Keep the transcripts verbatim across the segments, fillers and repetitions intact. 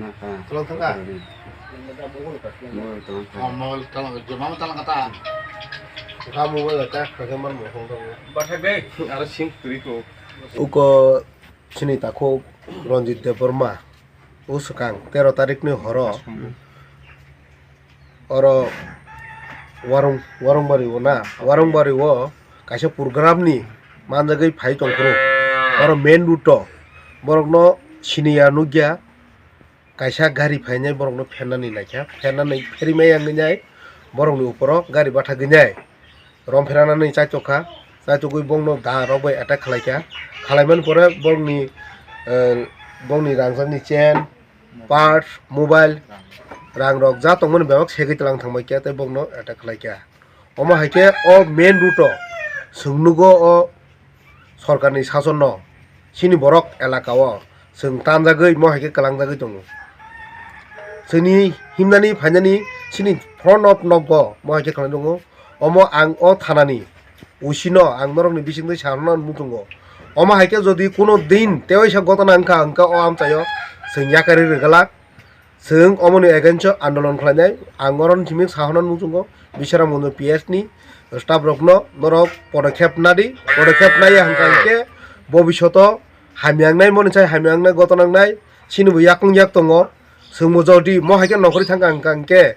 Tolong thangka. Mobile tolong thangka. Oh, mobile tolong, je mama tolong kata. Ka mobile ta, ka mobile mo phone tolong. Bathak dei. Aro sing turi ko. Uko chini takhuk Ranjit Debbarma. O swkang tero tarikni horo. Oro Warung, Warungbari o na, Warungbari o kaisa program ni manjagwi phai tongphuru. Oro main road o borokno siniya nukya, kaisa gari phainai borokno phernani naikha, phernani pherimai wngwi nai borokni uporo gari bathagwi nai. Romphera nani chaitok kha, chaitokgwi bongno da rok bai attack khlai kha, khlaimani pore bongni, eh, bongni rangchakni chain, purse, mobile, rang rok ja tongmani bebak segwi tlang thangbai kha tei bongno attack khlai kha. Omo hai khe o main road o chwng nugo o sorkarni sasonno chini borok elaka o chwng tanjagwi mo hai khe kwlangjagwi tongo. Chwngni himnani phainani chini front of nogo mo hai khe khlai tongo. Omo ang o thanani O C no ang norokni bisingtwi sa hwnna muchungo. Omo hai khe jodi kuno din tewaisa gotona wngkha, hwnkhe o amchaio chwng yakarwi rwgwlak. Chwng omoni against o andolon khlainai. Ang oro simi sa hwnna muchungo, Bisharam Gunjo P S ni staff rokno norok podokhep nadi, podokhep naiya hwnkha hwnkhe bobishoto hamya wngnai, moni sai hamya wngnai, gotona wngnai, chini bo yakung yak tongo. Chwngbo jodi mo hai khe nokhorwi thangkha hwnkha hwnkhe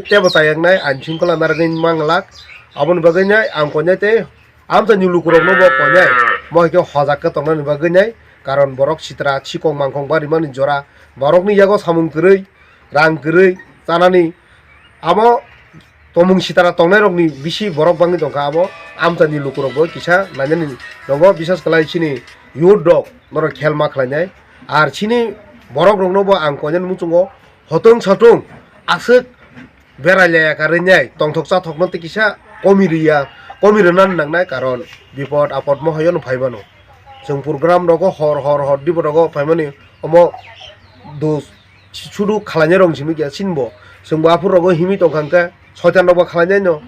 tebo chayaknai, ang singkula narwgwi manglak. Aboni bagwino ang koinai tei amchaini lukurokno bo koinai. Mo hai khe hojak khe tongnani bagwino, karon borok sitra sikok mangkok barimani jora, borokni yago samung kwrwi, rang kwrwi chanani. Abo tomung sitara tongnairokni bisi borok bangwi tongkha, abo amchaini lukurokbo kisa nainani tongo, bisas kwlai chini youth rok norok khel ma khlainai. Ar chini borokroknobo ang koinani muchungo hotong sotong aswk berai laiya karwi nai tongthok chathokno tei kisa komi rwya, komi rwnani nangnai, karon bipod apod mohayono phai mano. Chwng program rogo hor hor hor dibo rogo phaimani omo dos. Sudu khalainai rok simi kya sinbo. Chwngbo aphuru rogo himwi tongkha hwnkhe soitan rokbo khalainai no.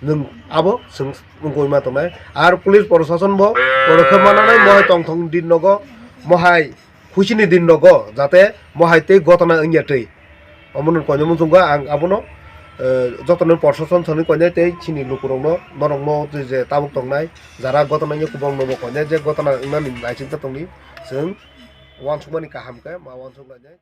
Nwng abo chwng wngwi ma tongnai. Ar police proshasonbo borokhe mananai mohai tongthok din rogo, mohai khusini din rogo jate mohai tei gotona wngya twi. Omono koinai muchungo ang abono, eh, jotono proshasonni koinai tei chini lukurokno norokno je tabuk tongnai jara gotona wngya kubangnobo koinai je gotona wngnani naisingsa tongdi chwng uansukmani kaham khe ma uansuk lainai.